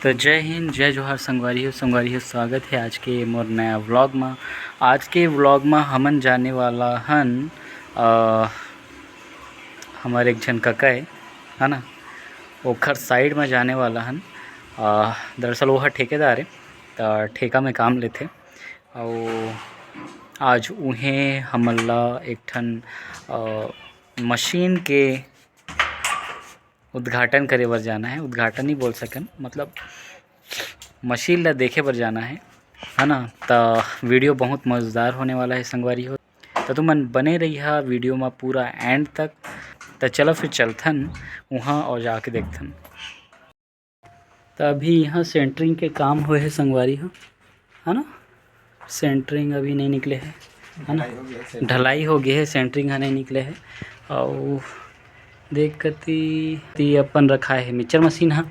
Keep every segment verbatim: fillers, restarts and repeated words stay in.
तो जय हिंद, जय जोहार संगवारी हो, संगवारी हो, स्वागत हे आज के मोर नया vlog म। आज के vlog म हमन जाने वाला हन, अ, हमर एक झन कका हे, है ना, ओखर side म जाने वाला हन। अ, दरअसल वो ह ठेकेदार हे, त ठेका में काम लेथे। अउ आज उहें हमन ला एक ठन, अ, मशीन के उद्घाटन करे बर जाना हे। उद्घाटन नहीं बोल सकन, मतलब मशीन ला देखे बर जाना हे, है ना। त video बहुत मज़ेदार होने वाला हे संगवारी हो, त तुमन बने रहिहा video म पूरा end तक। त चलो फिर चलथन उहाँ और जाके देखथन। त अभी यहाँ centering के काम होए हे संगवारी हो, है ना। Centering अभी नहीं निकले हे, है ना। ढलाई हो गया हे, centering। ढलाई हो गए हे, centering ह नहीं निकले हे। अउ देख कती ती अपन रखाए हे mixer मशीन ह,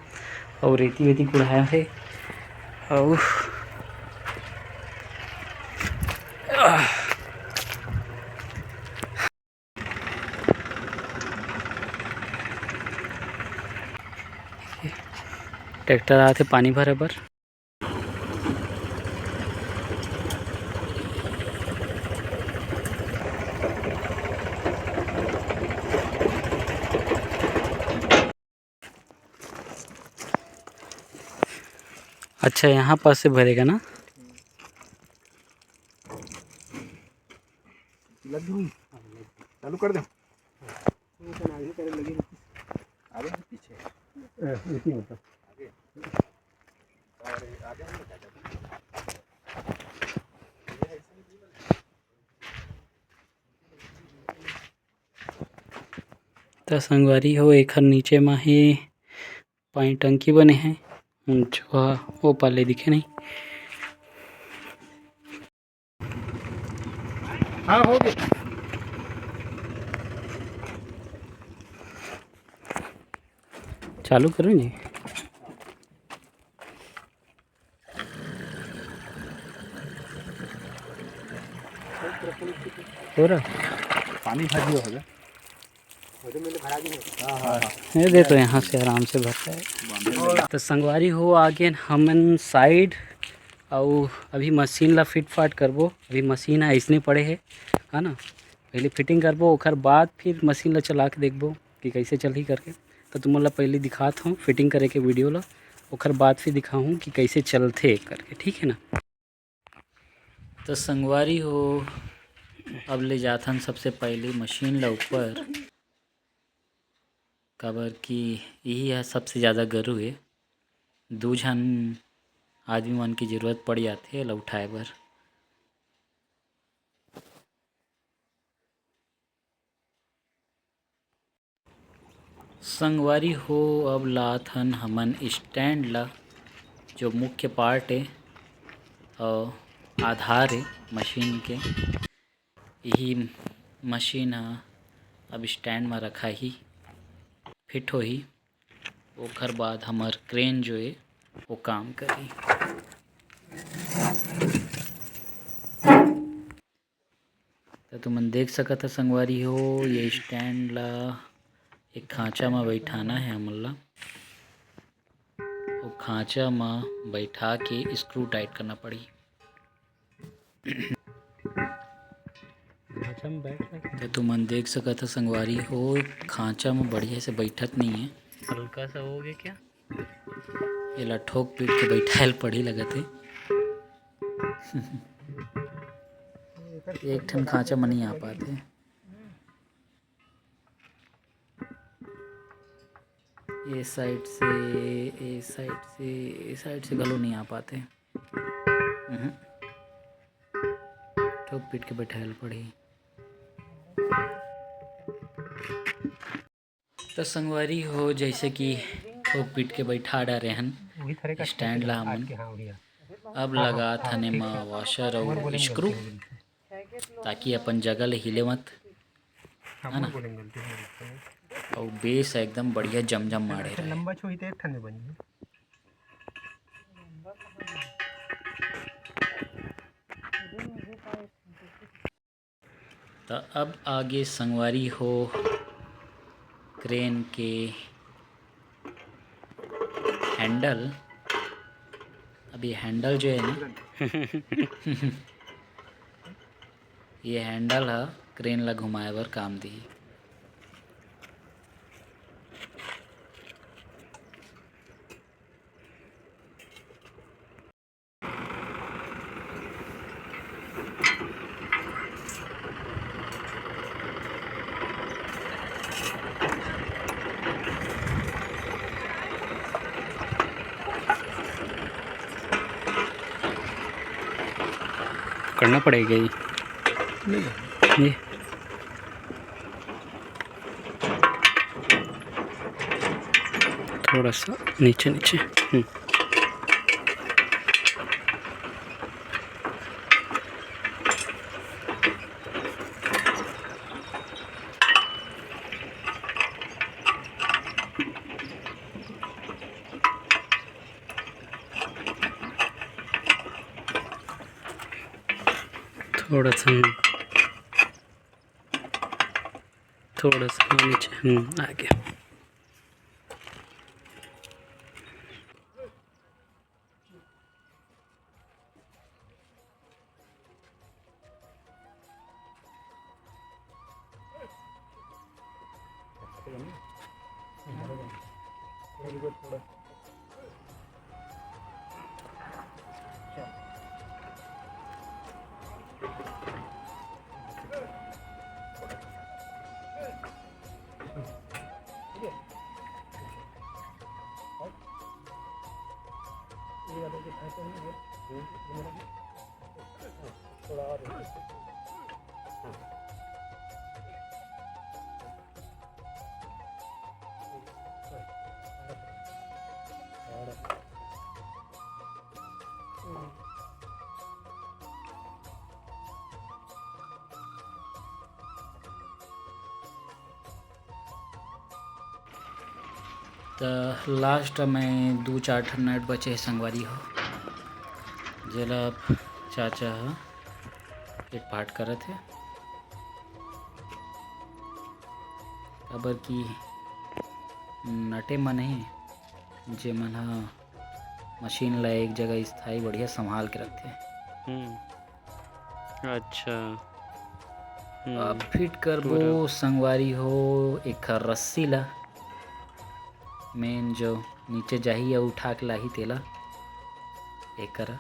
अउ रेती वेती कुढ़ाए हे। अउ ट्रैक्टर आथे पानी भरे बर। अच्छा, यहाँ पास से भरेगा ना? लग गई। चालू कर दे। आगे पीछे। ए, इसी में तो। आगे। त संगवारी हो, एखर नीचे म हे पानी टंकी बने हे, जो ओ पार ले दिखे नहीं। हाँ, हो गया। चालू करो जी। हो रहा? पानी भर दिया होगा। ये दे तो यहाँ से आराम से भरता है। तो संगवारी हो, आगे हमन side अउ अभी मशीन ला फिट फाट करबो। अभी मशीन ह अइसने पड़े हे, है ना। पहले fitting करबो, ओकर बाद फिर मशीन ला चला के देखबो कि कैसे चलही करके। तो तुमन ला पहले दिखात हूँ fitting करे के video ला, ओकर बाद फिर दिखाहूँ कि कैसे चलथे करके, ठीक है ना। तो संगवारी हो, अब ले जाथन सबसे पहले मशीन ला ऊपर, काबर कि यही ह सबसे ज़्यादा गरू हे। दू झन आदमी मन की जरूरत पड़ जाथे एला उठाए बर। संगवारी हो, अब लात हन हमन stand ला, जो मुख्य part हे अउ आधार हे मशीन के। यही मशीन ह अब stand म रखाही, fit होही, ओखर बाद हमर crane जो हे वो काम करही। त तुमन देख सकत ह संगवारी हो, ये stand ला एक खांचा म बैठाना हे हमन ला। वो खांचा म बैठा के screw tight करना पड़ही। खांचा में बैठ सकत त तुमन देख सकत ह संगवारी हो, खांचा म बढ़िया से बैठत नहीं है। हल्का सा हो गया क्या? एला ठोक पीट के बैठायल पड़ी लगत हे। एक ठन खांचा म नहीं आ पात हे। ये side से, ये side से, ये side से घलो नहीं आ पात हे। उहुं। ठोक पीट के बैठायल पड़ही। त संगवारी हो, जैसे कि ठोक पीट के बैठा डारे हन stand ला हमन। अब लगात हन एमा washer अउ screw, ताकि अपन जगह ले हिले मत, है ना? अउ base एकदम बढ़िया जमजम माढ़े रहे। लंबा छोही त एक ठन में बन जाही। त अब आगे संगवारी हो crane के handle, अब ये हैंडल जो है ना, ये हैंडल ह क्रेन ला घुमाए बर काम दिही। करना पड़ेगा ये। ये थोड़ा सा नीचे नीचे। हम्म। थोड़ा सा, थोड़ा सा नीचे। हम्म, आ गया। त last में दू चार ठन नट बचे हे संगवारी हो, जेला अब चाचा ह फिट फाट करत हे, काबर कि नटे मन हे जेमन ह मशीन ला एक जगह स्थायी बढ़िया संभाल के रखथे। हम्म। अच्छा। हम्म। अब फिट करबो पूरा। संगवारी हो, एखर रस्सी ला, मेन जो नीचे जाही अउ उठा के लाही तेला, एकर,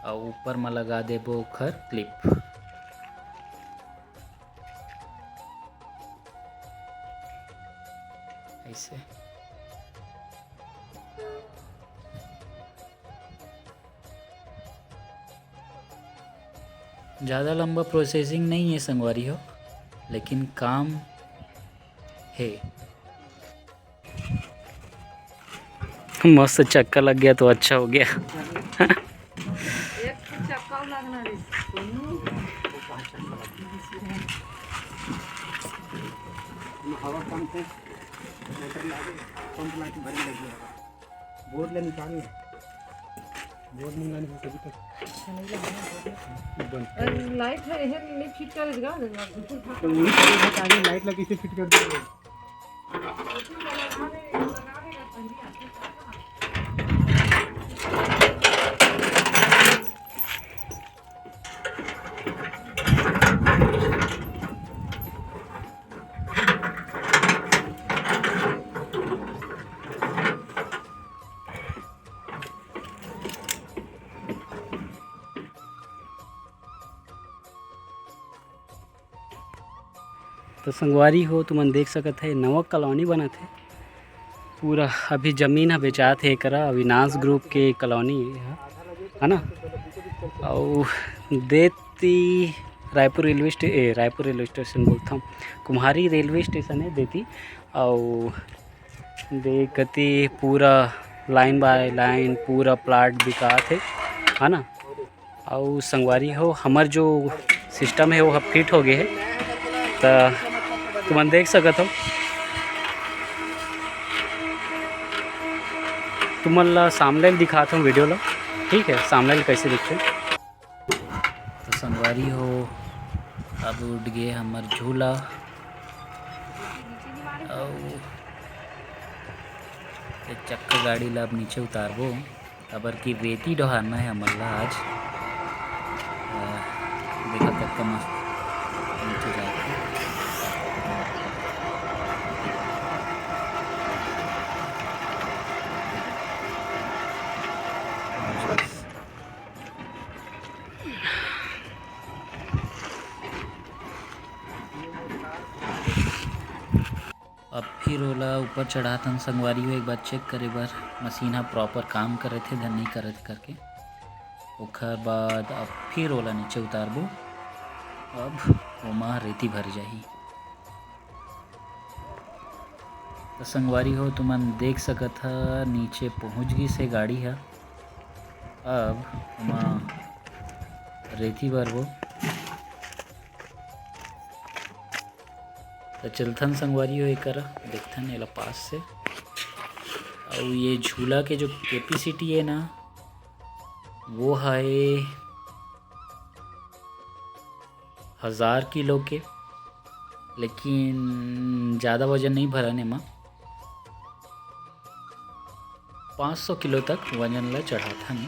अउ ऊपर म लगा देबो ओखर क्लिप। ऐसे। ज़्यादा लंबा प्रोसेसिंग नहीं है संगवारी हो, लेकिन काम है। मस्त चक्का लग गया तो अच्छा हो गया। एक ठो चक्का लगना रे। हवा पंप है, मोटर लागे, पंप लाके भरे लगे। बोर्ड ले निकाल ले। बोर्ड नहीं लाने से तभी तक बंद। अरे लाइट है, ये नहीं फिट कर देगा। तो वही तो बता रहे, लाइट लगी से फिट कर देंगे। तो संगवारी हो, तुमन देख सकत हे, नवा कॉलोनी बनत हे। पूरा अभी जमीन ह बेचात हे एकरा, अविनाश ग्रुप के कॉलोनी हे, है ना? अउ देती रायपुर रेलवे स्टे-, ए, रायपुर रेलवे स्टेशन बोलथंव, कुम्हारी रेलवे स्टेशन हे देती। अउ देख कती पूरा लाइन बाय लाइन पूरा प्लाट बिकात हे, है ना? अउ संगवारी हो, हमर जो सिस्टम हे, वो ह फिट हो गए हे। त तुमन देख सकत हो, तुमन ला सामने ल दिखात हूँ वीडियो ला, ठीक है, सामने ल कैसे दिखते। तो संगवारी हो, अब उठ गए हमर झूला। अउ चक्का गाड़ी ला अब नीचे उतारबो, काबर कि रेती डोहारना हे हमन ला आज। अ, देखा कतका मस्त नीचे जात हे। अब फिर ओला ऊपर चढ़ाथन संगवारी हो, एक बार चेक करे बर मशीन ह प्रॉपर काम करत हे धन नहीं करत करके। ओखर बाद अब फिर ओला नीचे उतारबो, अब ओमा रेती भर जाही। त संगवारी हो, तुमन देख सकत ह नीचे पहुँच गिस हे गाड़ी ह। अब ओमा रेती भरबो। त चलथन संगवारी हो, एकर देखथन एला पास से। अउ ये झूला के जो कैपेसिटी है ना, वो है हजार किलो के, लेकिन ज़्यादा वजन नहीं भरन एमा। पाँच सौ किलो तक वजन ला चढ़ाथन,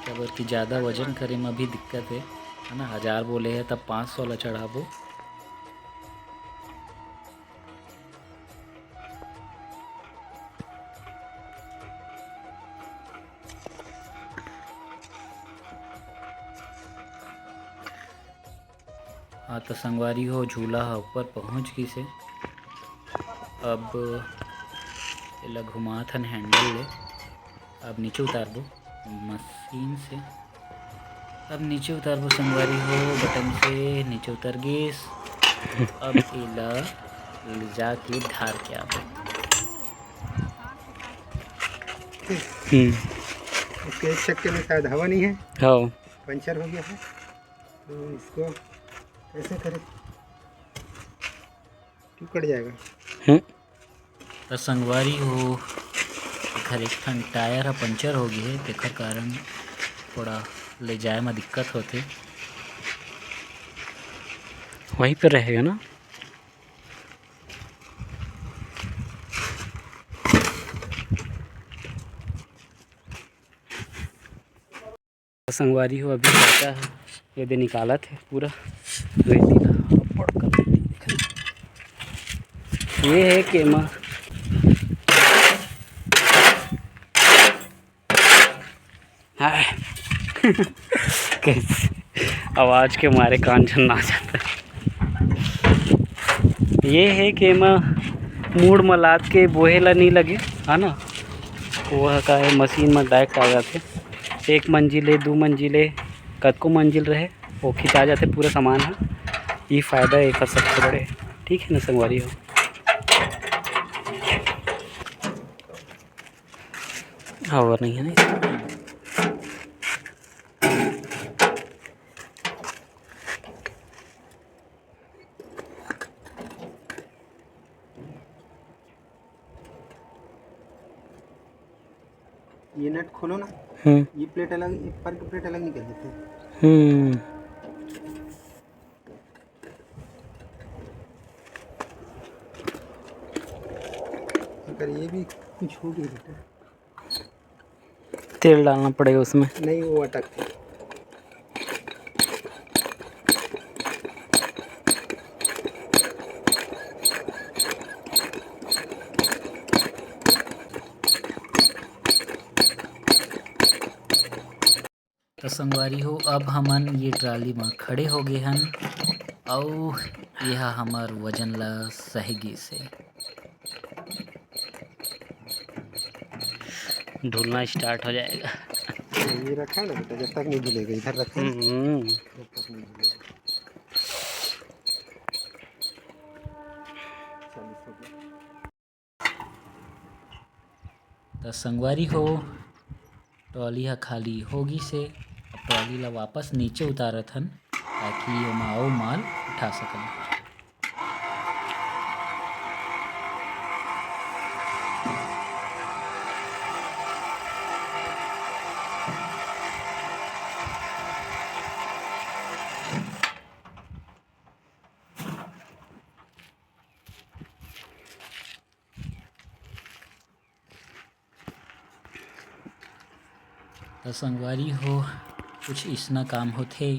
काबर कि ज़्यादा वजन करे में भी दिक्कत है, है ना। हजार बोले है तब पाँच सौ ला चढ़ाबो। हाँ, तो संगवारी हो, झूला ह ऊपर पहुँच गिस हे। अब एला घुमाथन हैंडल ले। अब नीचे उतारबो मशीन से। अब नीचे उतारबो संगवारी हो, बटन से नीचे उतर गिस। अब एला ले जाके धार के आबो। हम्म। उसके एक चक्के में शायद हवा नहीं है, हाँ। पंचर हो गया है, तो इसको ऐसे करें, क्यों कट जाएगा? हम्म। त संगवारी हो, एखर एक ठन टायर ह पंचर हो गे हे, तेखर कारण थोड़ा ले जाए म दिक्कत होथे। वहीं पे रहेगा ना? संगवारी हो, अभी काका ह, ये दे निकालत हे पूरा रेती ला, अब्बड़ कन रेती दिखत हे। ये हे के एमा, हाय। कैसे आवाज के मारे कान झन्ना जाता। ये हे के एमा मूड़ म लाद के बोहे ला नइ लगे, है ना। वो ह का हे, मशीन म डायरेक्ट आ जाथे। एक मंजिल हे, दू मंजिल हे, कतको मंजिल रहे, वो खिंचा जाथे पूरा सामान ह। ये फायदा हे एकर सबसे बड़े, ठीक है ना संगवारी हो। हवा नहीं है ना इसमें। ये नट खोलो ना। हम्म। ये प्लेट अलग, ये पर की प्लेट अलग निकल जाती है। हम्म। अगर ये भी कुछ हो गया बेटा। तेल डालना पड़ेगा उसमें। नहीं, वो अटक गया। तो संगवारी हो, अब हमन ये ट्राली म खड़े हो गए हन, अउ ये हा हमर वजन ला सह गिस हे। धुलना स्टार्ट हो जाएगा। ये रखा है ना बेटा, जब तक नहीं धुलेगा, इधर रखा है। हम्म। जब तक नहीं धुलेगा। चालीस हो गया। त संगवारी हो, ट्रॉली ह खाली हो गिस हे। अब ट्रॉली ला वापस नीचे उतारत हन, ताकि ओमा अउ माल उठा सकन। त संगवारी हो, कुछ इसना काम होथे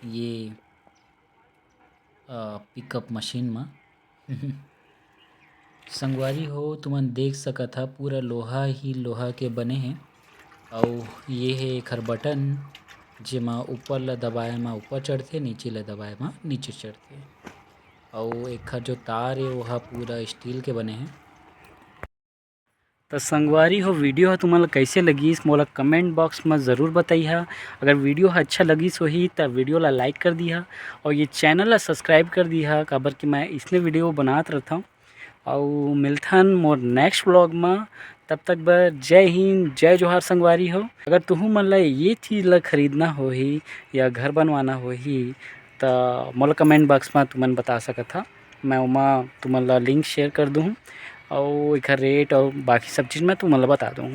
ये, अ, पिकअप मशीन म। संगवारी हो, तुमन देख सकत ह, पूरा लोहा ही लोहा के बने हे। अउ ये हे एखर बटन, जेमा ऊपर ल दबाए म ऊपर चढ़थे, नीचे ल दबाए म नीचे चढ़थे। अउ एखर जो तार हे, ओहा पूरा स्टील के बने हे। त संगवारी हो, वीडियो ह तुमन ल कइसे लगिस, मोला कमेंट बॉक्स म ज़रूर बताइहा। अगर वीडियो ह अच्छा लगिस होही, त वीडियो ला लाइक कर दिहा अउ ये चैनल ला सब्सक्राइब कर दिहा, काबर कि मैं इसने वीडियो बनात रहथंव। अउ मिलथन मोर नेक्स्ट व्लॉग म, तब तक बर जय हिंद, जय जोहार संगवारी हो। अगर तुहू मन ला ये चीज़ ला खरीदना होही या घर बनवाना होही, त मोला कमेंट बॉक्स म तुमन बता सकत हा, मैं ओमा तुमन ला लिंक शेयर कर दूँ अउ एखर रेट अउ बाकी सब चीज़ मैं तुमन ला बता दूँ।